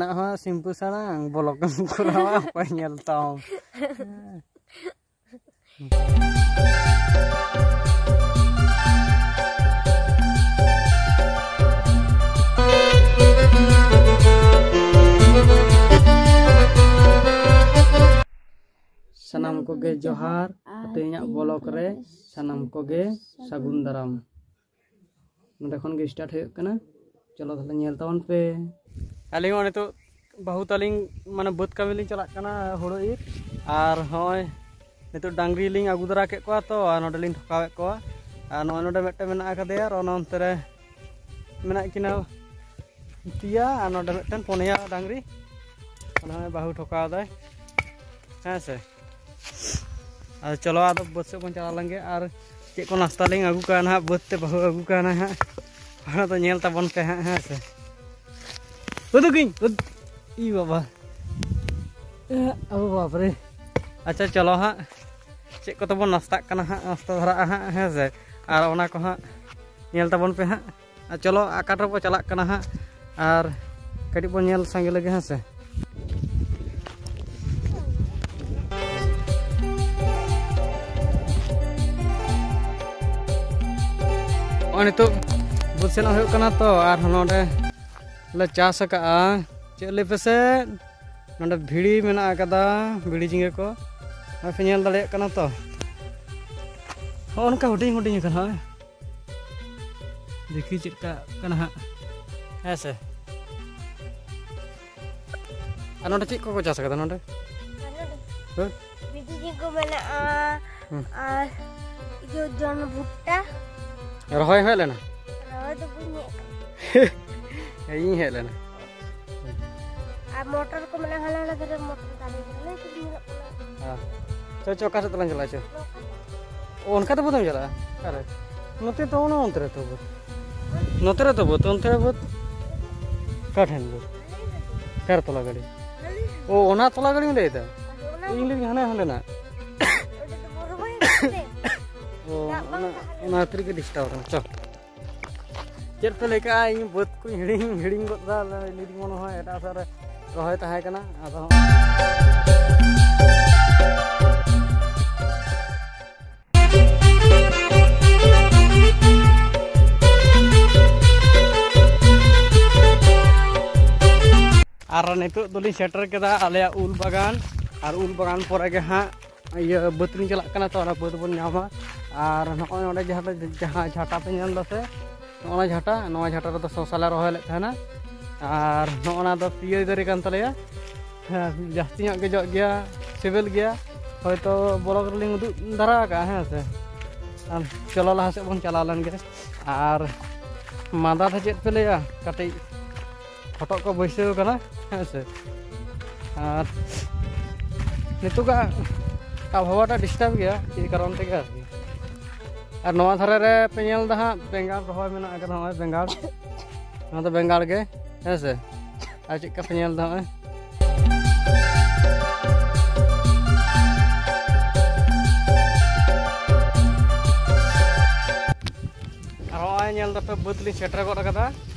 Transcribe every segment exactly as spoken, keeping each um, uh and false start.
ᱱᱟᱜ ᱦᱚᱸ shampoo ᱥᱟᱲᱟᱝ block ᱮᱢ ᱠᱚᱨᱟᱣᱟ, ᱚᱠᱚᱭ ᱧᱮᱞ ᱛᱟᱢ? ᱥᱟᱱᱟᱢ ᱠᱚᱜᱮ ᱡᱚᱦᱟᱨ, ᱟᱨ ᱛᱮᱦᱮᱧᱟᱜ ᱵᱞᱚᱜ ᱨᱮ ᱥᱟᱱᱟᱢ ᱠᱚᱜᱮ ᱥᱟᱹᱜᱩᱱ ᱫᱟᱨᱟᱢ᱾ ᱱᱚᱸᱰᱮ ᱠᱷᱚᱱ ᱜᱮ ᱥᱴᱟᱨᱴ ᱦᱩᱭᱩᱜ ᱠᱟᱱᱟ᱾ ᱪᱚᱞᱚ ᱛᱟᱦᱞᱮ ᱧᱮᱞ ᱛᱟᱵᱚᱱ ᱯᱮ᱾ ᱟᱹᱞᱤᱧ ᱦᱚᱸ ᱱᱤᱛᱚᱜ ᱵᱟᱹᱦᱩ ᱛᱟᱹᱞᱤᱧ ᱢᱟᱱᱮ ᱵᱟᱹᱫᱽ ᱠᱟᱹᱢᱤ ᱞᱤᱧ ᱪᱟᱞᱟᱜ ᱠᱟᱱᱟ ᱦᱩᱲᱩ ᱤᱨ᱾ ᱟᱨ ᱦᱚᱸᱜᱼᱚᱭ ᱱᱤᱛᱚᱜ ᱰᱟᱝᱨᱤ ᱞᱤᱧ ᱟᱹᱜᱩ ᱫᱟᱨᱟ ᱠᱮᱫ ᱠᱚᱣᱟ ᱛᱚ, ᱟᱨ ᱱᱚᱸᱰᱮ ᱞᱤᱧ ᱴᱷᱚᱠᱟᱣᱮᱫ ᱠᱚᱣᱟ᱾ ᱟᱨ ᱱᱚᱜᱼᱚᱭ ᱱᱚᱸᱰᱮ ᱢᱤᱫᱴᱮᱱ ᱢᱮᱱᱟᱜ ᱟᱠᱟᱫᱮᱭᱟ, ᱟᱨ ᱚᱱᱟ ᱚᱱᱛᱮ ᱨᱮ ᱢᱮᱱᱟᱜ ᱠᱤᱱᱟ ᱯᱮᱭᱟ, ᱟᱨ ᱱᱚᱸᱰᱮ ᱢᱤᱫᱴᱮᱱ ᱯᱩᱱᱭᱟ ᱰᱟᱝᱨᱤ᱾ ᱚᱱᱟ ᱦᱚᱸ ᱵᱟᱹᱦᱩ ᱴᱷᱚᱠᱟᱣ ᱫᱟᱭ, ᱦᱮᱸ ᱥᱮ᱾ ᱟᱫᱚ ᱪᱚᱞᱚ, ᱟᱫᱚ ᱵᱟᱹᱫᱽ ᱥᱮᱫ ᱵᱚᱱ ᱪᱟᱞᱟᱣ ᱞᱮᱱ ᱜᱮ᱾ ᱟᱨ ᱪᱮᱫ ᱠᱚ ᱱᱟᱥᱛᱟ ᱞᱤᱧ ᱟᱹᱜᱩ ᱠᱟᱜᱼᱟ ᱱᱟᱦᱟᱜ, ᱵᱟᱹᱫᱽ ᱛᱮ ᱵᱟᱹᱦᱩ ᱟᱹᱜᱩ ᱠᱟᱜᱼᱟ ᱱᱟᱦᱟᱜ, ᱚᱱᱟ ᱫᱚ ᱧᱮᱞ ᱛᱟᱵᱚᱱ ᱯᱮ ᱦᱟᱸᱜ, ᱦᱮᱸ ᱥᱮ᱾ ᱩᱫᱩᱜᱤᱧ, ᱩᱫ-, ᱤ ᱵᱟᱵᱟ, ᱮ, ᱟᱵᱚ ᱵᱟᱯᱨᱮ᱾ ᱟᱪᱪᱷᱟ, ᱪᱚᱞᱚ ᱦᱟᱸᱜ, ᱪᱮᱫ ᱠᱚᱛᱮ ᱵᱚᱱ ᱱᱟᱥᱛᱟᱜ ᱠᱟᱱᱟ ᱦᱟᱸᱜ, ᱱᱟᱥᱛᱟ ᱫᱷᱟᱨᱟᱜᱼᱟ ᱦᱟᱸᱜ, ᱦᱮᱸ ᱥᱮ᱾ ᱟᱨ ᱚᱱᱟ ᱠᱚ ᱦᱟᱸᱜ ᱧᱮᱞ ᱛᱟᱵᱚᱱ ᱯᱮ ᱦᱟᱸᱜ᱾ ᱟᱨ ᱪᱚᱞᱚ, ᱚᱠᱟ ᱴᱷᱮᱱ ᱵᱚ ᱪᱟᱞᱟᱜ ᱠᱟᱱᱟ ᱦᱟᱸᱜ, ᱟᱨ ᱠᱟᱹᱴᱤᱡ ᱵᱚᱱ ᱧᱮᱞ ᱥᱟᱸᱜᱮ ᱞᱮᱜᱮ, ᱦᱮᱸ ᱥᱮ᱾ ᱱᱚᱜᱼᱚᱭ ᱱᱤᱛᱚᱜ ᱵᱟᱹᱫᱽ ᱥᱮᱱᱚᱜ ᱦᱩᱭᱩᱜ ᱠᱟᱱᱟ ᱛᱚ, ᱟᱨ ᱱᱚᱰᱮ ᱞᱮ ᱪᱟᱥ ᱟᱠᱟᱜᱼᱟ᱾ ᱪᱮᱫ ᱞᱟᱹᱭ ᱯᱮᱥᱮ, ᱱᱚᱰᱮ ᱵᱷᱤᱲᱤ ᱢᱮᱱᱟᱜ ᱟᱠᱟᱫᱟ, ᱵᱷᱤᱲᱤ ᱡᱷᱤᱸᱜᱟᱹ ᱠᱚ᱾ ᱱᱚᱜᱼᱚᱭ ᱯᱮ ᱧᱮᱞ ᱫᱟᱲᱮᱭᱟᱜ ᱠᱟᱱᱟ ᱛᱚ, ᱦᱚᱸᱜᱼᱚ ᱱᱚᱝᱠᱟ ᱦᱩᱰᱤᱧ ᱦᱩᱰᱤᱧ ᱟᱠᱟᱱᱟ᱾ ᱫᱮᱠᱷᱤ ᱪᱮᱫ ᱞᱮᱠᱟ ᱠᱟᱱᱟ ᱦᱟᱸᱜ, ᱦᱮᱸ ᱥᱮ᱾ ᱟᱨ ᱱᱚᱰᱮ ᱪᱮᱫ ᱠᱚᱠᱚ ᱪᱟᱥ ᱟᱠᱟᱫᱟ ᱱᱚᱰᱮ? ᱦᱮᱸ? ᱵᱤᱡᱤ ᱡᱤ ᱠᱚ ᱢᱮᱱᱟᱜᱼᱟ᱾ ᱦᱩᱸ᱾ ᱟᱨ ᱤᱭᱟᱹ ᱡᱚᱱ ᱵᱷᱩᱴᱴᱟ᱾ ᱨᱚᱦᱚᱭ ᱦᱮᱡ ᱞᱮᱱᱟ? ᱨᱚᱦᱚᱭ ᱫᱚ ᱵᱟᱹᱧ ᱦᱮᱡ ᱟᱠᱟᱱᱟ᱾ ᱤᱧ ᱦᱮᱡ ᱞᱮᱱᱟ᱾ ᱟᱨ ᱢᱚᱴᱚᱨ ᱠᱚ ᱢᱮᱱᱟᱜᱼᱟ, ᱦᱟᱱᱟ ᱦᱟᱱᱟ ᱫᱷᱟᱨᱮ ᱢᱚᱴᱚᱨ ᱫᱟᱨᱮ ᱠᱚ ᱢᱮᱱᱟᱜᱼᱟ, ᱪᱮᱫ ᱧᱮᱞᱚᱜ ᱠᱟᱱᱟ? ᱦᱮᱸ᱾ ᱪᱚ, ᱪᱚ, ᱚᱠᱟ ᱥᱮᱫ ᱛᱮᱞᱟᱝ ᱪᱟᱞᱟᱜᱼᱟ, ᱪᱚ᱾ ᱱᱚᱝᱠᱟ ᱛᱮ᱾ ᱚ, ᱚᱱᱠᱟ ᱛᱮ ᱵᱟᱹᱫᱷᱟᱹᱢ ᱪᱟᱞᱟᱜᱼᱟ? ᱚᱠᱟᱨᱮ? ᱱᱚᱛᱮ ᱛᱚ, ᱚᱱᱟ ᱚᱱᱛᱮ ᱨᱮ ᱛᱚ ᱵᱟᱹᱫᱽ᱾ ᱱᱚᱛᱮ ᱨᱮ ᱛᱚ ᱵᱟᱹᱫᱽ, ᱚᱱᱛᱮ ᱨᱮ ᱵᱟᱹᱫᱽ᱾ ᱚᱠᱟ ᱴᱷᱮᱱ ᱵᱟᱹᱫᱽ? ᱚᱠᱟᱨᱮ ᱛᱚᱞᱟ ᱜᱟᱹᱰᱤ? ᱚ, ᱚᱱᱟ ᱛᱚᱞᱟ ᱜᱟᱹᱰᱤᱢ ᱞᱟᱹᱭ ᱮᱫᱟ? ᱤᱧ ᱞᱟᱹᱭ ᱦᱟᱱᱮ ᱦᱟᱸᱰᱮᱱᱟᱜ᱾ ᱚᱸᱰᱮ ᱫᱚ ᱵᱚᱨᱚ ᱵᱟᱭ ᱦᱩᱭᱩᱜ ᱛᱮ᱾ ᱚ, ᱫᱟᱜ ᱵᱟᱝ ᱚᱱᱟ, ᱛᱟᱦᱮᱱᱟ᱾ ᱚᱱᱟ ᱠᱷᱟᱹᱛᱤᱨ ᱜᱮ ᱰᱤᱥᱴᱟᱵ ᱠᱟᱱᱟ᱾ ᱪᱚ᱾ ᱪᱮᱫ ᱯᱮ ᱞᱟᱹᱭ ᱠᱟᱜᱼᱟ? ᱤᱧ ᱵᱟᱹᱫᱽ ᱠᱚᱧ ᱦᱤᱲᱤᱧ ᱦᱤᱲᱤᱧ ᱜᱚᱫ ᱫᱟ᱾ ᱞᱤᱞᱤ ᱢᱚᱱ ᱦᱚᱸ ᱮᱴᱟᱜ ᱥᱮᱫ ᱨᱮ ᱨᱚᱦᱚᱭ ᱛᱟᱦᱮᱸ ᱠᱟᱱᱟ᱾ ᱟᱫᱚ ᱟᱨ ᱱᱤᱛᱚᱜ ᱫᱚᱞᱤᱧ ᱥᱮᱴᱮᱨ ᱠᱮᱫᱟ ᱟᱞᱮᱭᱟᱜ ᱩᱞ ᱵᱟᱜᱟᱱ᱾ ᱟᱨ ᱩᱞ ᱵᱟᱜᱟᱱ ᱯᱚᱨᱮ ᱜᱮ ᱦᱟᱸᱜ ᱤᱭᱟᱹ ᱵᱟᱹᱫᱽ ᱞᱤᱧ ᱪᱟᱞᱟᱜ ᱠᱟᱱᱟ, ᱛᱚ ᱚᱱᱟ ᱵᱟᱹᱫᱽ ᱵᱚᱱ ᱧᱟᱢᱟ᱾ ᱟᱨ ᱱᱚᱜᱼᱚᱭ ᱱᱚᱰᱮ ᱡᱟᱦᱟᱸ ᱡᱟᱦᱟᱸ ᱡᱷᱟᱴᱟ ᱯᱮ ᱧᱮᱞ ᱫᱟ ᱥᱮ, ᱱᱚᱜᱼᱚ ᱱᱟ ᱡᱷᱟᱴᱟ, ᱱᱚᱣᱟ ᱡᱷᱟᱴᱟ ᱨᱮᱫᱚ ᱥᱚᱥᱟ ᱞᱮ ᱨᱚᱦᱚᱭ ᱞᱮᱫ ᱛᱟᱦᱮᱱᱟ᱾ ᱟᱨ ᱱᱚᱜᱼᱚ ᱱᱟ ᱫᱚ ᱯᱤᱭᱟᱹᱭ ᱫᱟᱨᱮ ᱠᱟᱱ ᱛᱟᱞᱮᱭᱟ᱾ ᱦᱮᱸ, ᱡᱟᱹᱥᱛᱤ ᱧᱚᱜ ᱜᱮ ᱡᱚᱜ ᱜᱮᱭᱟ, ᱥᱤᱵᱤᱞ ᱜᱮᱭᱟ᱾ ᱦᱚᱭᱛᱳ ᱵᱞᱚᱜ ᱨᱮᱞᱤᱧ ᱩᱫᱩᱜ ᱫᱷᱟᱨᱟ ᱟᱠᱟᱜᱼᱟ, ᱦᱮᱸ ᱥᱮ᱾ ᱟᱨ ᱪᱚᱞᱚ ᱞᱟᱦᱟ ᱥᱮᱫ ᱵᱚᱱ ᱪᱟᱞᱟᱣ ᱞᱮᱱ ᱜᱮ᱾ ᱟᱨ ᱢᱟᱫᱟ ᱫᱚ ᱪᱮᱫ ᱯᱮ ᱞᱟᱹᱭᱟ, ᱠᱟᱹᱴᱤᱡ ᱦᱚᱴᱚᱜ ᱠᱚ ᱵᱟᱹᱭᱥᱟᱹᱣ ᱠᱟᱱᱟ, ᱦᱮᱸ ᱥᱮ᱾ ᱟᱨ ᱱᱤᱛᱚᱜᱟᱜ ᱟᱵᱚᱦᱟᱣᱟᱴᱟᱜ ᱰᱤᱥᱴᱟᱵ ᱜᱮᱭᱟ, ᱮᱭ ᱠᱟᱨᱚᱱ ᱛᱮᱜᱮ ᱟᱨᱠᱤ᱾ ᱟᱨ ᱱᱚᱣᱟ ᱫᱷᱟᱨᱮ ᱨᱮ ᱯᱮ ᱧᱮᱞ ᱫᱟ ᱦᱟᱸᱜ, ᱵᱮᱸᱜᱟᱲ ᱨᱚᱦᱚᱭ ᱢᱮᱱᱟᱜ ᱟᱠᱟᱫᱟ, ᱱᱚᱜᱼᱚᱭ ᱵᱮᱸᱜᱟᱲ, ᱱᱚᱣᱟ ᱫᱚ ᱵᱮᱸᱜᱟᱲ ᱜᱮ, ᱦᱮᱸ ᱥᱮ᱾ ᱟᱨ ᱪᱮᱫ ᱞᱮᱠᱟ ᱯᱮ ᱧᱮᱞ ᱫᱟ ᱱᱚᱜᱼᱚᱭ? ᱟᱨ ᱦᱚᱸᱜᱼᱚᱭ ᱧᱮᱞ ᱫᱟᱯᱮ, ᱵᱟᱹᱫᱽ ᱞᱤᱧ ᱥᱮᱴᱮᱨ ᱜᱚᱫ ᱟᱠᱟᱫᱟ᱾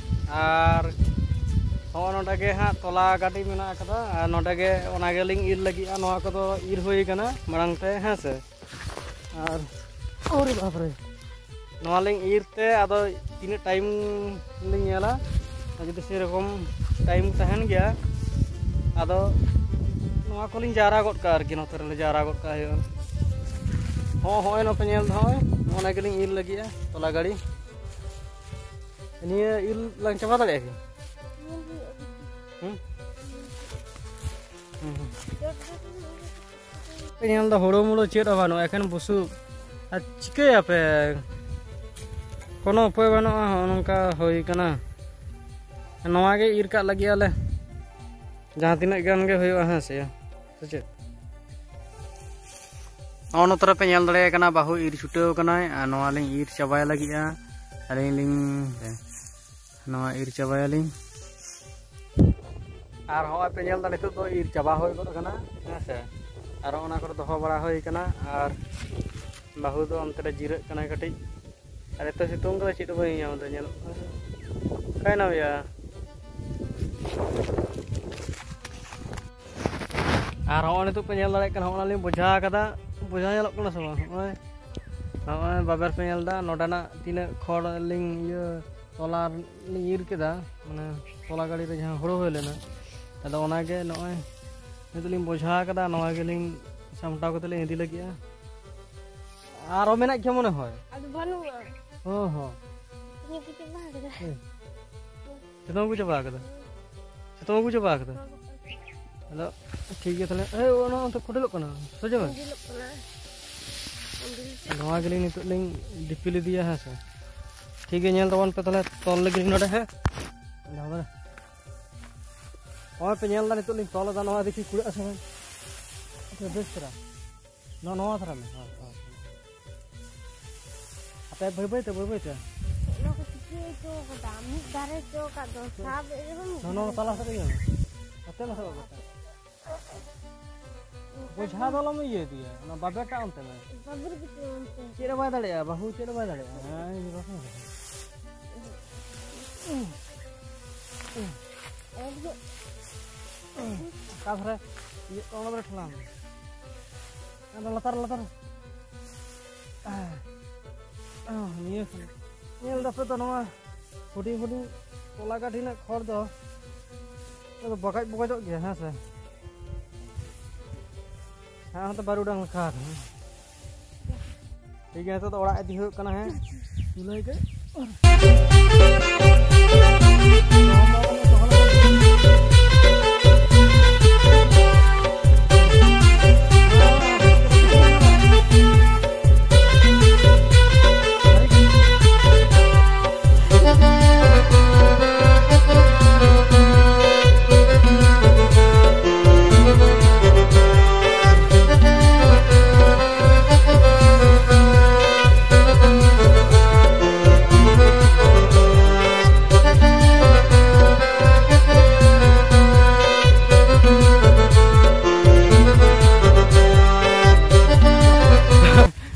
ᱟᱨ ᱦᱚᱸᱜᱼᱚ ᱱᱚᱰᱮ ᱜᱮ ᱦᱟᱸᱜ ᱛᱚᱞᱟ ᱜᱟᱹᱰᱤ ᱢᱮᱱᱟᱜ ᱟᱠᱟᱫᱟ, ᱟᱨ ᱱᱚᱰᱮ ᱜᱮ ᱚᱱᱟ ᱜᱮᱞᱤᱧ ᱤᱨ ᱞᱟᱹᱜᱤᱫᱼᱟ᱾ ᱱᱚᱣᱟ ᱠᱚᱫᱚ ᱤᱨ ᱦᱩᱭ ᱟᱠᱟᱱᱟ ᱢᱟᱲᱟᱝ ᱛᱮ, ᱦᱮᱸ ᱥᱮ᱾ ᱟᱨ ᱳᱨᱮ ᱵᱟᱯ ᱨᱮ, ᱱᱚᱣᱟ ᱞᱤᱧ ᱤᱨ ᱛᱮ ᱟᱫᱚ ᱛᱤᱱᱟᱹᱜ ᱴᱟᱭᱤᱢ ᱞᱤᱧ ᱧᱮᱞᱟ, ᱟᱨ ᱡᱩᱫᱤ ᱥᱮᱨᱚᱠᱚᱢ ᱴᱟᱭᱤᱢ ᱛᱟᱦᱮᱱ ᱜᱮᱭᱟ, ᱟᱫᱚ ᱱᱚᱣᱟ ᱠᱚᱞᱤᱧ ᱡᱟᱣᱨᱟ ᱜᱚᱫ ᱠᱟᱜᱼᱟ ᱟᱨᱠᱤ, ᱱᱚᱛᱮ ᱨᱮᱞᱮ ᱡᱟᱣᱨᱟ ᱜᱚᱫ ᱠᱟᱜᱼᱟ ᱦᱩᱭᱩᱜᱼᱟ᱾ ᱦᱚᱸ, ᱦᱚᱸᱜᱼᱚᱭ ᱱᱚᱛᱮ ᱧᱮᱞ ᱫᱚ, ᱦᱚᱸᱜᱼᱚᱭ ᱱᱚᱜᱼᱚ ᱱᱟ ᱜᱮᱞᱤᱧ ᱤᱨ ᱞᱟᱹᱜᱤᱫᱼᱟ ᱛᱚᱞᱟ ᱜᱟᱹᱲᱤ᱾ ᱱᱤᱭᱟᱹ ᱤᱨ ᱞᱟᱝ ᱪᱟᱵᱟ ᱫᱟᱲᱮᱭᱟᱜᱼᱟ ᱠᱤ? ᱦᱩᱸ? ᱦᱩᱸ, ᱦᱩᱸ᱾ ᱯᱮ ᱧᱮᱞ ᱫᱟ, ᱦᱳᱲᱳ ᱢᱳᱲᱳ ᱪᱮᱫ ᱦᱚᱸ ᱵᱟᱹᱱᱩᱜᱼᱟ, ᱮᱠᱷᱮᱱ ᱵᱩᱥᱩᱵ᱾ ᱟᱨ ᱪᱤᱠᱟᱹᱭᱟᱯᱮ? ᱠᱳᱱᱳ ᱩᱯᱟᱹᱭ ᱵᱟᱹᱱᱩᱜᱼᱟ, ᱦᱚᱸᱜᱼᱚ ᱱᱚᱝᱠᱟ ᱦᱩᱭ ᱠᱟᱱᱟ᱾ ᱱᱚᱣᱟ ᱜᱮ ᱤᱨ ᱠᱟᱜ ᱞᱟᱹᱜᱤᱫ ᱟᱞᱮ, ᱡᱟᱦᱟᱸ ᱛᱤᱱᱟᱹᱜ ᱜᱟᱱ ᱜᱮ ᱦᱩᱭᱩᱜᱼᱟ, ᱦᱮᱸ ᱥᱮ, ᱥᱮ ᱪᱮᱫ? ᱱᱚᱜᱼᱚ ᱱᱚᱛᱮ ᱨᱮᱯᱮ ᱧᱮᱞ ᱫᱟᱲᱮᱭᱟᱜ ᱠᱟᱱᱟ, ᱵᱟᱹᱦᱩ ᱤᱨ ᱪᱷᱩᱴᱟᱹᱣ ᱠᱟᱱᱟᱭ, ᱟᱨ ᱱᱚᱣᱟ ᱞᱤᱧ ᱤᱨ ᱪᱟᱵᱟᱭ ᱞᱟᱹᱜᱤᱫᱼᱟ᱾ ᱟᱹᱞᱤᱧ ᱞᱤᱧ ᱱᱚᱣᱟ ᱤᱨ ᱪᱟᱵᱟᱭᱟᱞᱤᱧ᱾ ᱟᱨ ᱦᱚᱸᱜᱼᱚᱭ ᱯᱮ ᱧᱮᱞ ᱫᱟ, ᱱᱤᱛᱚᱜ ᱫᱚ ᱤᱨ ᱪᱟᱵᱟ ᱦᱩᱭ ᱜᱚᱫ ᱟᱠᱟᱱᱟ, ᱦᱮᱸ ᱥᱮ᱾ ᱟᱨ ᱚᱱᱟ ᱠᱚᱨᱮ ᱫᱚᱦᱚ ᱵᱟᱲᱟ ᱦᱩᱭ ᱠᱟᱱᱟ, ᱟᱨ ᱵᱟᱹᱦᱩ ᱫᱚ ᱚᱱᱛᱮ ᱨᱮ ᱡᱤᱨᱟᱹᱜ ᱠᱟᱱᱟᱭ ᱠᱟᱹᱴᱤᱡ᱾ ᱟᱨ ᱮᱛᱚ ᱥᱤᱛᱩᱝ ᱠᱟᱫᱟ, ᱪᱮᱫ ᱦᱚᱸ ᱵᱟᱹᱧ ᱧᱟᱢ ᱮᱫᱟ, ᱧᱮᱞᱚᱜ ᱠᱟᱱᱟ᱾ ᱚᱠᱟᱭᱱᱟᱢ ᱭᱟ? ᱟᱨ ᱦᱚᱸᱜᱼᱚᱭ ᱱᱤᱛᱚᱜ ᱯᱮ ᱧᱮᱞ ᱫᱟᱲᱮᱭᱟᱜ ᱠᱟᱱᱟ, ᱦᱚᱸᱜᱼᱚᱭ ᱞᱤᱧ ᱵᱚᱡᱷᱟ ᱠᱟᱫᱟ᱾ ᱵᱚᱡᱷᱟ ᱧᱮᱞᱚᱜ ᱠᱟᱱᱟ ᱥᱮ ᱵᱟᱝ? ᱦᱚᱸᱜᱼᱚᱭ, ᱦᱚᱸᱜᱼᱚᱭ ᱵᱟᱵᱮᱨ ᱯᱮ ᱧᱮᱞ ᱮᱫᱟ, ᱱᱚᱰᱮᱱᱟᱜ ᱛᱤᱱᱟᱹᱜ ᱠᱷᱚᱲ ᱞᱤᱧ ᱤᱭᱟᱹ ᱛᱚᱞᱟ ᱞᱤᱧ ᱤᱨ ᱠᱮᱫᱟ, ᱢᱟᱱᱮ ᱛᱚᱞᱟ ᱜᱟᱹᱰᱤ ᱨᱮ ᱡᱟᱦᱟᱸ ᱦᱳᱲᱳ ᱦᱩᱭ ᱞᱮᱱᱟ, ᱟᱫᱚ ᱚᱱᱟᱜᱮ ᱱᱚᱜᱼᱚᱭ ᱱᱤᱛᱚᱜ ᱞᱤᱧ ᱵᱚᱡᱷᱟ ᱠᱟᱫᱟ, ᱱᱚᱣᱟ ᱜᱮᱞᱤᱧ ᱥᱟᱢᱴᱟᱣ ᱠᱟᱛᱮ ᱞᱤᱧ ᱤᱫᱤ ᱞᱟᱹᱜᱤᱫᱼᱟ᱾ ᱟᱨᱚ ᱢᱮᱱᱟᱜ ᱜᱮᱭᱟ ᱢᱚᱱᱮ ᱦᱚᱭ᱾ ᱟᱫᱚ ᱵᱟᱹᱱᱩᱜᱼᱟ᱾ ᱦᱚᱸ, ᱦᱚᱸ᱾ ᱤᱧ ᱠᱚ ᱪᱟᱵᱟ ᱠᱟᱫᱟ᱾ ᱦᱮᱸ᱾ ᱡᱚᱛᱚ ᱠᱚ ᱪᱟᱵᱟ ᱠᱟᱫᱟ? ᱡᱚᱛᱚ ᱠᱚ ᱪᱟᱵᱟ ᱠᱟᱫᱟ? ᱦᱚᱸ᱾ ᱟᱫᱚ ᱴᱷᱤᱠ ᱜᱮᱭᱟ ᱛᱟᱦᱞᱮ᱾ ᱮᱭ, ᱚᱱᱟ ᱚᱱᱛᱮ ᱠᱷᱩᱰᱤᱞᱚᱜ ᱠᱟᱱᱟ, ᱥᱚᱡᱷᱮ ᱢᱮ᱾ ᱠᱷᱩᱰᱤᱞᱚᱜ ᱠᱟᱱᱟ᱾ ᱱᱚᱣᱟ ᱜᱮᱞᱤᱧ ᱱᱤᱛᱚᱜ ᱞᱤᱧ ᱫᱤᱯᱤᱞ ᱤᱫᱤᱭᱟ, ᱦᱮᱸ ᱥᱮ᱾ ᱴᱷᱤᱠ ᱜᱮᱭᱟ, ᱧᱮᱞ ᱛᱟᱵᱚᱱ ᱯᱮ ᱛᱟᱦᱞᱮ, ᱛᱚᱞ ᱞᱟᱹᱜᱤᱫ ᱱᱚᱰᱮ, ᱦᱮᱸ᱾ ᱱᱚᱜᱼᱚᱭ ᱯᱮ ᱧᱮᱞ ᱮᱫᱟ, ᱱᱤᱛᱚᱜ ᱞᱤᱧ ᱛᱚᱞ ᱮᱫᱟ, ᱱᱚᱣᱟ ᱫᱮᱠᱷᱤ ᱠᱩᱲᱟᱹᱜ ᱟᱥᱮ ᱵᱟᱝ᱾ ᱟᱪᱪᱷᱟ, ᱵᱮᱥ ᱪᱮᱦᱨᱟ᱾ ᱱᱚᱣᱟ, ᱱᱚᱣᱟ ᱫᱷᱟᱨᱮ ᱢᱮ᱾ ᱦᱳᱭ, ᱦᱳᱭ᱾ ᱟᱯᱮ ᱵᱟᱹᱭ ᱵᱟᱹᱭ ᱛᱮ, ᱵᱟᱹᱭ ᱵᱟᱹᱭ ᱛᱮ᱾ ᱚᱱᱟ ᱠᱚ ᱪᱤᱠᱟᱹ ᱦᱚᱪᱚ ᱠᱟᱫᱟ? ᱢᱤᱫ ᱫᱷᱟᱨᱮ ᱦᱚᱪᱚ ᱠᱟᱫ ᱫᱚ, ᱥᱟᱵ ᱮᱫ ᱨᱮᱦᱚᱸ ᱢᱤᱫ ᱱᱚᱣᱟ, ᱱᱚᱣᱟ ᱫᱷᱟᱨᱮ ᱛᱟᱞᱟ ᱦᱚᱪᱚ ᱥᱮᱫ ᱨᱮᱜᱮ ᱢᱮ᱾ ᱱᱚᱛᱮ ᱢᱮ, ᱥᱟᱵ ᱠᱟᱛᱮ᱾ ᱵᱚᱡᱷᱟ ᱫᱚ ᱟᱞᱚᱢ ᱤᱭᱟᱹ ᱤᱫᱤᱭᱟ, ᱚᱱᱟ ᱵᱟᱵᱮᱨ ᱴᱟᱜ ᱚᱱᱛᱮ ᱢᱮ᱾ ᱵᱟᱵᱮᱨ ᱜᱮ ᱪᱚᱝ ᱚᱱᱛᱮ᱾ ᱪᱮᱫ ᱦᱚᱸ ᱵᱟᱭ ᱫᱟᱲᱮᱭᱟᱜᱼᱟ, ᱵᱟᱹᱦᱩ ᱪᱮᱫ ᱦᱚᱸ ᱵᱟᱭ ᱫᱟᱲᱮᱭᱟᱜᱼᱟ᱾ ᱦᱮᱸ, ᱤᱧ ᱵᱟᱹᱦᱩ᱾ ᱟᱨ ᱤᱭᱟᱹ ᱚᱠᱟ ᱫᱷᱟᱨᱮ ᱤᱭᱟᱹ ᱠᱚ, ᱚᱱᱟ ᱫᱷᱟᱨᱮ ᱴᱷᱮᱞᱟᱣ ᱢᱮ᱾ ᱟᱫᱚ ᱞᱟᱛᱟᱨ, ᱞᱟᱛᱟᱨ᱾ ᱟᱦ, ᱟᱦ, ᱱᱤᱭᱟᱹ ᱠᱷᱟᱱ᱾ ᱧᱮᱞ ᱫᱟᱯᱮ ᱛᱚ, ᱱᱚᱣᱟ ᱦᱩᱰᱤᱧ ᱦᱩᱰᱤᱧ ᱛᱚᱞᱟ ᱜᱟᱹᱰᱤ ᱨᱮᱱᱟᱜ ᱠᱷᱚᱲ ᱫᱚ, ᱚᱱᱟ ᱫᱚ ᱵᱚᱜᱚᱡ ᱵᱚᱜᱚᱡᱚᱜ ᱜᱮᱭᱟ, ᱦᱮᱸ ᱥᱮ? ᱦᱮᱸ, ᱚᱱᱛᱮ ᱵᱟᱹᱨᱩᱰᱟᱝ ᱞᱮᱠᱟ ᱟᱠᱟᱱᱟ᱾ ᱴᱷᱤᱠ ᱜᱮᱭᱟ, ᱱᱤᱛᱚᱜ ᱫᱚ ᱚᱲᱟᱜ ᱤᱫᱤ ᱦᱩᱭᱩᱜ ᱠᱟᱱᱟ, ᱦᱮᱸ᱾ ᱪᱩᱞᱦᱟᱹᱭ ᱜᱮ᱾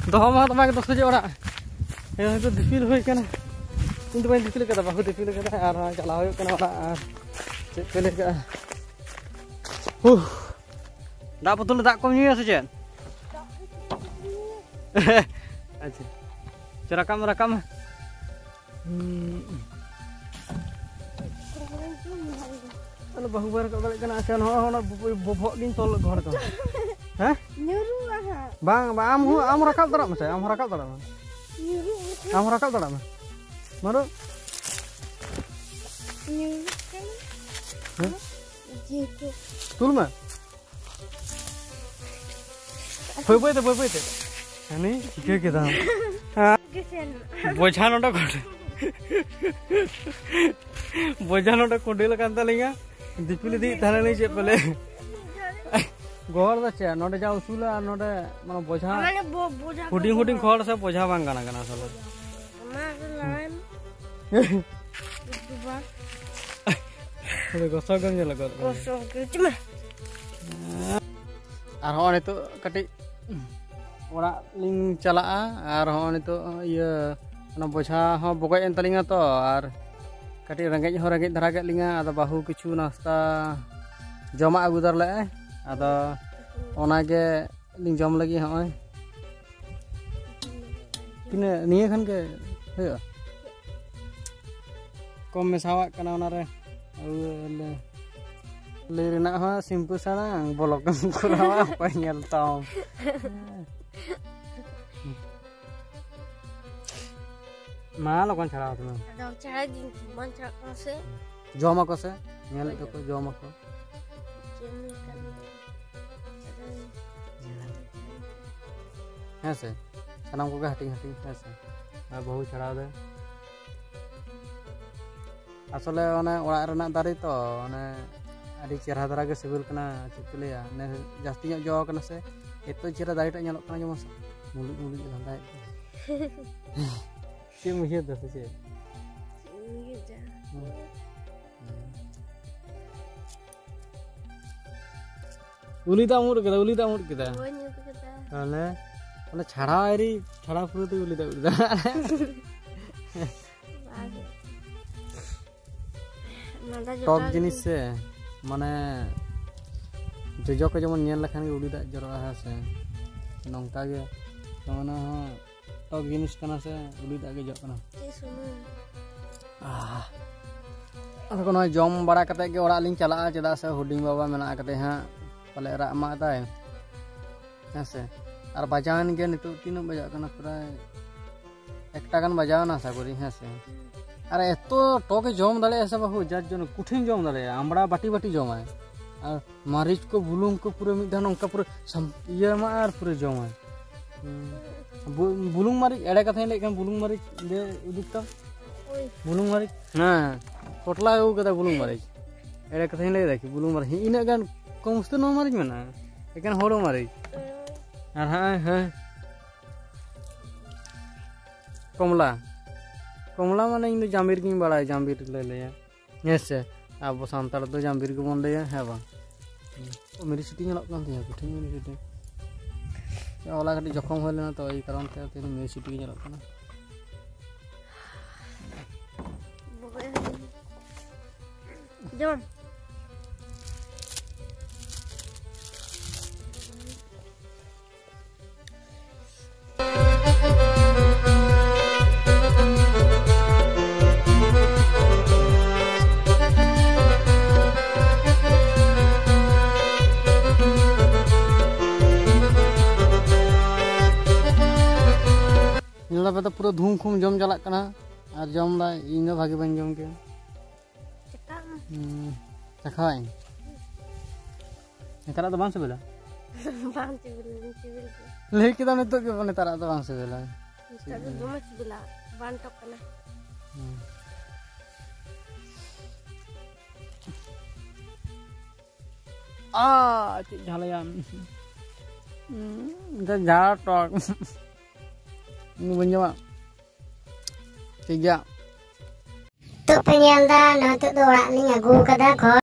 ᱫᱚᱦᱚ ᱢᱟ ᱛᱟᱢᱟ ᱫᱚᱥ ᱵᱟᱡᱮ ᱚᱲᱟᱜ᱾ ᱦᱮᱸ, ᱦᱚᱭᱛᱳ ᱫᱤᱯᱤᱞ ᱦᱩᱭ ᱠᱟᱱᱟ᱾ ᱤᱧ ᱫᱚ ᱵᱟᱹᱧ ᱫᱤᱯᱤᱞ ᱠᱟᱫᱟ, ᱵᱟᱹᱦᱩ ᱫᱤᱯᱤᱞ ᱠᱟᱫᱟ᱾ ᱟᱨ ᱱᱚᱜᱼᱚᱭ ᱪᱟᱞᱟᱣ ᱦᱩᱭᱩᱜ ᱠᱟᱱᱟ ᱚᱲᱟᱜ᱾ ᱟᱨ ᱪᱮᱫ ᱯᱮ ᱞᱟᱹᱭ ᱠᱟᱜᱼᱟ? ᱦᱩ᱾ ᱫᱟᱜ ᱵᱳᱛᱚᱞ ᱨᱮ ᱫᱟᱜ ᱠᱚᱢ ᱧᱩᱭᱟ ᱥᱮ ᱪᱮᱫ? ᱟᱪᱪᱷᱟ, ᱪᱚ, ᱨᱟᱠᱟᱵ ᱢᱮ, ᱨᱟᱠᱟᱵ ᱢᱮ᱾ ᱦᱩᱸ᱾ ᱟᱞᱮ ᱵᱟᱹᱦᱩ ᱵᱟᱭ ᱨᱟᱠᱟᱵ ᱫᱟᱲᱮᱭᱟᱜ ᱠᱟᱱᱟ᱾ ᱟᱪᱪᱷᱟ, ᱱᱚᱜᱼᱚᱭ ᱚᱱᱟ ᱵᱚ-, ᱵᱚ-, ᱵᱚᱵᱷᱚᱜ ᱜᱤᱧ ᱛᱚᱞ ᱜᱚᱦᱚᱲ ᱠᱟᱱᱟ᱾ ᱦᱮᱸ? ᱧᱩᱨᱩᱜᱼᱟ ᱦᱟᱸᱜ᱾ ᱵᱟᱝ, ᱵᱟᱝ, ᱟᱢ ᱦᱚᱸ, ᱟᱢ ᱦᱚᱸ ᱨᱟᱠᱟᱵ ᱫᱟᱲᱮᱭᱟᱜ ᱢᱮᱥᱮ, ᱟᱢ ᱦᱚᱸ ᱨᱟᱠᱟᱵ ᱫᱟᱲᱮᱭᱟᱜ ᱢᱮ᱾ ᱧᱩᱨᱩᱜ ᱟᱢ ᱦᱚᱸ ᱨᱟᱠᱟᱵ ᱫᱟᱲᱮᱭᱟᱜ ᱢᱮ᱾ ᱢᱟᱨᱩ᱾ ᱧᱩᱨᱩᱜ ᱠᱟᱱᱟ᱾ ᱦᱮᱸ? ᱡᱮᱦᱮᱛᱩ᱾ ᱛᱩᱞ ᱢᱮ᱾ ᱵᱟᱹᱭ ᱵᱟᱹᱭ ᱛᱮ, ᱵᱟᱹᱭ ᱵᱟᱹᱭ ᱛᱮ᱾ ᱦᱟᱹᱱᱤ ᱪᱤᱠᱟᱹ ᱠᱮᱫᱟᱢ? ᱜᱮᱥᱮᱱ᱾ ᱵᱚᱡᱷᱟ ᱱᱚᱰᱮ ᱠᱚ-, ᱵᱚᱡᱷᱟ ᱱᱚᱰᱮ ᱠᱚᱸᱰᱮᱞ ᱟᱠᱟᱱ ᱛᱟᱹᱞᱤᱧᱟ᱾ ᱫᱤᱯᱤᱞ ᱤᱫᱤᱭᱮᱫ ᱛᱟᱦᱮᱱᱟᱞᱤᱧ ᱪᱮᱫ ᱯᱟᱞᱮ᱾ ᱜᱚᱦᱚᱲ ᱫᱚ ᱪᱮᱫ? ᱱᱚᱰᱮ ᱡᱟ ᱩᱥᱩᱞᱟ ᱟᱨ ᱱᱚᱰᱮ ᱢᱟᱱᱮ ᱵᱚᱡᱷᱟ ᱢᱟᱱᱮ ᱵᱚ-, ᱵᱚᱡᱷᱟ ᱦᱩᱰᱤᱧ ᱠᱚ ᱦᱩᱰᱤᱧ ᱵᱚᱡᱷᱟ᱾ ᱠᱷᱚᱲ ᱥᱮ ᱵᱚᱡᱷᱟ ᱵᱟᱝ ᱜᱟᱱ ᱠᱟᱱᱟ ᱟᱥᱚᱞᱮ᱾ ᱚᱱᱟ ᱜᱮ ᱞᱟᱭᱤᱱ᱾ ᱫᱩ ᱵᱟᱨ᱾ ᱯᱩᱨᱟᱹ ᱜᱚᱥᱚ ᱜᱮᱢ ᱧᱮᱞ ᱟᱠᱟᱫ ᱠᱚᱣᱟ᱾ ᱜᱚᱥᱚ ᱜᱮ᱾ ᱪᱩᱢᱟ᱾ ᱟᱨ ᱦᱚᱸᱜᱼᱚᱭ ᱱᱤᱛᱚᱜ ᱠᱟᱹᱴᱤᱡ ᱚᱲᱟᱜ ᱞᱤᱧ ᱪᱟᱞᱟᱜᱼᱟ᱾ ᱟᱨ ᱦᱚᱸᱜᱼᱚᱭ ᱱᱤᱛᱚᱜ ᱤᱭᱟᱹ ᱚᱱᱟ ᱵᱚᱡᱷᱟ ᱦᱚᱸ ᱵᱚᱜᱚᱡ ᱮᱱ ᱛᱟᱹᱞᱤᱧᱟ ᱛᱚ, ᱟᱨ ᱠᱟᱹᱴᱤᱡ ᱨᱮᱸᱜᱮᱡ ᱦᱚᱸ ᱨᱮᱸᱜᱮᱡ ᱫᱷᱟᱨᱟ ᱠᱮᱫ ᱞᱤᱧᱟ᱾ ᱟᱫᱚ ᱵᱟᱹᱦᱩ ᱠᱤᱪᱷᱩ ᱱᱟᱥᱛᱟ ᱡᱚᱢᱟᱜ ᱟᱹᱜᱩ ᱫᱟᱨ ᱞᱮᱫᱼᱟᱭ, ᱟᱫᱚ ᱚᱱᱟᱜᱮ ᱞᱤᱧ ᱡᱚᱢ ᱞᱟᱹᱜᱤᱫ᱾ ᱦᱚᱸᱜᱼᱚᱭ ᱛᱤᱱᱟᱹᱜ ᱱᱤᱭᱟᱹ ᱠᱷᱟᱱ ᱜᱮ ᱦᱩᱭᱩᱜᱼᱟ᱾ ᱠᱚᱢ ᱢᱮᱥᱟᱣᱟᱜ ᱠᱟᱱᱟ ᱚᱱᱟᱨᱮ᱾ ᱟᱹᱣ, ᱞᱟᱹᱭ, ᱞᱟᱹᱭ ᱨᱮᱱᱟᱜ ᱦᱚᱸ ᱥᱤᱢᱯᱩ ᱥᱟᱲᱟᱝ, ᱵᱚᱞᱚᱠ ᱮᱢ ᱠᱚᱨᱟᱣᱟ, ᱚᱠᱚᱭ ᱧᱮᱞ ᱛᱟᱢ? ᱢᱟ ᱞᱚᱜᱚᱱ ᱪᱷᱟᱲᱟᱣ ᱛᱟᱢᱟ᱾ ᱟᱫᱚ ᱪᱷᱟᱲᱟ ᱫᱤᱱ ᱵᱟᱝ ᱪᱷᱟᱲᱟᱜ ᱠᱟᱱᱟ ᱥᱮ᱾ ᱡᱚᱢ ᱟᱠᱚ ᱥᱮ, ᱧᱮᱞᱮᱫ ᱫᱚᱠᱚ, ᱡᱚᱢ ᱟᱠᱚ᱾ ᱪᱮᱫ ᱮᱢ ᱞᱟᱹᱭ ᱠᱟᱱᱟ? ᱦᱮᱸ ᱥᱮ, ᱥᱟᱱᱟᱢ ᱠᱚᱜᱮ ᱦᱟᱹᱴᱤᱧ ᱦᱟᱹᱴᱤᱧ, ᱦᱮᱸ ᱥᱮ, ᱟᱨ ᱵᱟᱹᱦᱩ ᱪᱷᱟᱲᱟᱣ ᱫᱚ᱾ ᱟᱥᱚᱞᱮ ᱚᱱᱮ ᱚᱲᱟᱜ ᱨᱮᱱᱟᱜ ᱫᱟᱨᱮ ᱛᱚ, ᱚᱱᱮ ᱟᱹᱰᱤ ᱪᱮᱦᱨᱟ ᱫᱷᱟᱨᱟ ᱜᱮ ᱥᱤᱵᱤᱞ ᱠᱟᱱᱟ, ᱪᱮᱫ ᱠᱚ ᱞᱟᱹᱭᱟ, ᱱᱮᱥ ᱡᱟᱹᱥᱛᱤ ᱧᱚᱜ ᱡᱚ ᱠᱟᱱᱟ ᱥᱮ, ᱮᱛᱚ ᱪᱮᱦᱨᱟ ᱫᱟᱨᱮᱴᱟᱜ ᱧᱮᱞᱚᱜ ᱠᱟᱱᱟ, ᱡᱮᱢᱚᱱ ᱢᱩᱞᱩᱡ ᱢᱩᱞᱩᱡ ᱞᱟᱸᱫᱟᱭᱮᱫ ᱠᱟᱱᱟ᱾ ᱪᱮᱫ ᱮᱢ ᱩᱭᱦᱟᱹᱨ ᱫᱟ ᱥᱮ ᱪᱮᱫ? ᱪᱮᱫ ᱮᱢ ᱩᱭᱦᱟᱹᱨ ᱫᱟ? ᱦᱩᱸ᱾ ᱩᱞᱤ ᱫᱟᱜ ᱩᱢᱩᱫ ᱠᱮᱫᱟ, ᱩᱞᱤ ᱫᱟᱜ ᱩᱢᱩᱫ ᱠᱮᱫᱟ᱾ ᱵᱟᱹᱧ ᱩᱫ ᱠᱮᱫᱟ᱾ ᱛᱟᱦᱞᱮ? ᱚᱱᱟ ᱪᱷᱟᱲᱟᱣ ᱟᱹᱨᱤ, ᱪᱷᱟᱲᱟᱣ ᱯᱩᱨᱟᱹ ᱛᱮ ᱩᱞᱤ ᱫᱟᱜ ᱩᱞᱤ ᱫᱟᱜ᱾ ᱵᱟᱝ ᱦᱩᱭᱩᱜ ᱠᱟᱱᱟ᱾ ᱚᱱᱟ ᱫᱚ ᱴᱚᱠ ᱡᱚᱴᱟᱣ ᱡᱤᱱᱤᱥ ᱜᱮ᱾ ᱥᱮ, ᱢᱟᱱᱮ ᱡᱚᱡᱚ ᱠᱚ ᱡᱮᱢᱚᱱ ᱧᱮᱞ ᱞᱮᱠᱷᱟᱱ ᱜᱮ ᱩᱞᱤ ᱫᱟᱜ ᱡᱚᱨᱚᱜᱼᱟ, ᱦᱮᱸ ᱥᱮ? ᱱᱚᱝᱠᱟ ᱜᱮ ᱚᱱᱟ ᱦᱚᱸ ᱴᱚᱠ ᱡᱤᱱᱤᱥ ᱠᱟᱱᱟ ᱥᱮ, ᱩᱞᱤ ᱫᱟᱜ ᱜᱮ ᱡᱚᱜ ᱠᱟᱱᱟ᱾ ᱪᱮᱫ ᱥᱩᱱᱩᱢ? ᱟᱦ᱾ ᱟᱫᱚ ᱠᱚ ᱱᱚᱜᱼᱚᱭ ᱡᱚᱢ ᱵᱟᱲᱟ ᱠᱟᱛᱮᱫ ᱜᱮ ᱚᱲᱟᱜ ᱞᱤᱧ ᱪᱟᱞᱟᱜᱼᱟ, ᱪᱮᱫᱟᱜ ᱥᱮ ᱦᱩᱰᱤᱧ ᱵᱟᱵᱟ ᱢᱮᱱᱟᱜ ᱟᱠᱟᱫᱮ ᱦᱟᱸᱜ, ᱯᱟᱞᱮ ᱨᱟᱜ ᱢᱟᱜ ᱮᱫᱟᱭ, ᱦᱮᱸ ᱥᱮ? ᱟᱨ ᱵᱟᱡᱟᱣᱮᱱ ᱜᱮ, ᱱᱤᱛᱚᱜ ᱛᱤᱱᱟᱹᱜ ᱵᱟᱡᱟᱜ ᱠᱟᱱᱟ? ᱯᱨᱟᱭ ᱮᱠᱴᱟ ᱜᱟᱱ ᱵᱟᱡᱟᱣ ᱮᱱᱟ ᱟᱥᱟ ᱠᱚᱨᱤ, ᱦᱮᱸ ᱥᱮ? ᱟᱨ ᱮᱛᱚ ᱴᱚᱠᱮ ᱡᱚᱢ ᱫᱟᱲᱮᱭᱟᱜᱼᱟ ᱥᱮ ᱵᱟᱹᱦᱩ, ᱡᱟᱨ ᱡᱚᱱᱱᱚ ᱠᱚᱴᱷᱤᱱ ᱡᱚᱢ ᱫᱟᱲᱮᱭᱟᱜᱼᱟ, ᱟᱢᱲᱟ ᱵᱟᱹᱴᱤ ᱵᱟᱹᱴᱤ ᱡᱚᱢᱟᱭ᱾ ᱟᱨ ᱢᱟᱹᱨᱤᱪ ᱠᱚ, ᱵᱩᱞᱩᱝ ᱠᱚ ᱯᱩᱨᱟᱹ ᱢᱤᱫ ᱫᱷᱟᱣ ᱱᱚᱝᱠᱟ ᱯᱩᱨᱟᱹ ᱥᱟᱢ-, ᱤᱭᱟᱹ ᱢᱟ ᱟᱨ ᱯᱩᱨᱟᱹ ᱡᱚᱢᱟᱭ᱾ ᱦᱩᱸ᱾ ᱵᱩ-, ᱵᱩᱞᱩᱝ ᱢᱟᱹᱨᱤᱪ, ᱮᱲᱮ ᱠᱟᱛᱷᱟᱧ ᱞᱟᱹᱭᱮᱫ ᱠᱷᱟᱱ, ᱵᱩᱞᱩᱝ ᱢᱟᱹᱨᱤᱪ ᱫᱮ ᱩᱫᱩᱜ ᱛᱟᱢ᱾ ᱳᱭ᱾ ᱵᱩᱞᱩᱝ ᱢᱟᱹᱨᱤᱪ? ᱦᱮᱸ, ᱯᱚᱴᱞᱟ ᱟᱹᱜᱩ ᱠᱟᱫᱟ ᱵᱩᱞᱩᱝ ᱢᱟᱹᱨᱤᱪ᱾ ᱮᱲᱮ ᱠᱟᱛᱷᱟᱧ ᱞᱟᱹᱭ ᱫᱟ ᱠᱤ? ᱵᱩᱞᱩᱝ ᱢᱟᱹᱨᱤᱪ, ᱦᱮᱸ, ᱤᱱᱟᱹᱜ ᱜᱟᱱ ᱠᱚᱢ ᱩᱥᱛᱟᱹᱨ ᱱᱚᱣᱟ ᱢᱟᱹᱨᱤᱪ ᱢᱮᱱᱟᱜᱼᱟ, ᱮᱠᱮᱱ ᱦᱳᱲᱳ ᱢᱟᱹᱨᱤᱪ᱾ ᱟᱨ ᱦᱟᱸᱜ, ᱦᱮᱸ, ᱠᱚᱢᱞᱟ, ᱠᱚᱢᱞᱟ ᱢᱟᱱᱮ ᱤᱧ ᱫᱚ ᱡᱟᱢᱵᱤᱨ ᱜᱤᱧ ᱵᱟᱲᱟᱭᱟ, ᱡᱟᱢᱵᱤᱨ ᱞᱮ ᱞᱟᱹᱭᱟ᱾ ᱦᱮᱸ ᱥᱮ, ᱟᱵᱚ ᱥᱟᱱᱛᱟᱲ ᱫᱚ ᱡᱟᱢᱵᱤᱨ ᱜᱮᱵᱚᱱ ᱞᱟᱹᱭᱟ, ᱦᱮᱸ ᱵᱟᱝ? ᱦᱩᱸ᱾ ᱢᱤᱨᱤ ᱪᱷᱩᱴᱤ ᱧᱮᱞᱚᱜ ᱠᱟᱱ ᱛᱤᱧᱟᱹ, ᱠᱚᱴᱷᱤᱱ ᱢᱤᱨᱤ ᱪᱷᱩᱴᱤ᱾ ᱦᱚᱞᱟ ᱠᱟᱹᱴᱤᱡ ᱡᱚᱠᱷᱚᱢ ᱦᱩᱭ ᱞᱮᱱᱟ, ᱛᱚ ᱮᱭ ᱠᱟᱨᱚᱱ ᱛᱮ ᱛᱮᱦᱮᱧ ᱢᱤᱨᱤ ᱪᱷᱩᱴᱤ ᱜᱮ ᱧᱮᱞᱚᱜ ᱠᱟᱱᱟ᱾ ᱡᱚᱢ᱾ ᱧᱮᱞ ᱫᱟᱯᱮ ᱛᱚ, ᱯᱩᱨᱟᱹ ᱫᱷᱩᱢ ᱠᱷᱩᱢ ᱡᱚᱢ ᱪᱟᱞᱟᱜ ᱠᱟᱱᱟ ᱟᱨ ᱡᱚᱢ ᱫᱟᱭ, ᱤᱧ ᱫᱚ ᱵᱷᱟᱜᱮ ᱵᱟᱹᱧ ᱡᱚᱢ ᱠᱮᱫᱟ᱾ ᱪᱮᱠᱟᱜ ᱟᱢ? ᱦᱩᱸ, ᱪᱟᱠᱷᱟᱣᱟᱹᱧ᱾ ᱱᱮᱛᱟᱨᱟᱜ ᱫᱚ ᱵᱟᱝ ᱥᱤᱵᱤᱞᱟ? ᱵᱟᱝ ᱥᱤᱵᱤᱞ, ᱥᱤᱵᱤᱞ ᱜᱮ᱾ ᱞᱟᱹᱭ ᱠᱮᱫᱟᱢ ᱱᱤᱛᱚᱜ ᱜᱮ, ᱱᱮᱛᱟᱨᱟᱜ ᱫᱚ ᱵᱟᱝ ᱥᱤᱵᱤᱞᱟ᱾ ᱱᱮᱛᱟᱨ ᱫᱚ ᱫᱚᱢᱮ ᱥᱤᱵᱤᱞᱟ, ᱵᱟᱝ ᱴᱚᱠ ᱠᱟᱱᱟ᱾ ᱦᱩᱸ᱾ ᱟ, ᱪᱮᱫ ᱡᱷᱟᱞᱮᱭᱟ᱾ ᱩᱸ, ᱡᱟ ᱴᱚᱠ᱾ ᱤᱧ ᱫᱚ ᱵᱟᱹᱧ ᱡᱚᱢᱟ᱾ ᱴᱷᱤᱠ ᱜᱮᱭᱟ᱾ ᱱᱤᱛᱚᱜ ᱯᱮ ᱧᱮᱞ ᱫᱟ, ᱱᱤᱛᱚᱜ ᱫᱚ ᱚᱲᱟᱜ ᱞᱤᱧ ᱟᱹᱜᱩ ᱠᱟᱫᱟ ᱜᱷᱚᱨ᱾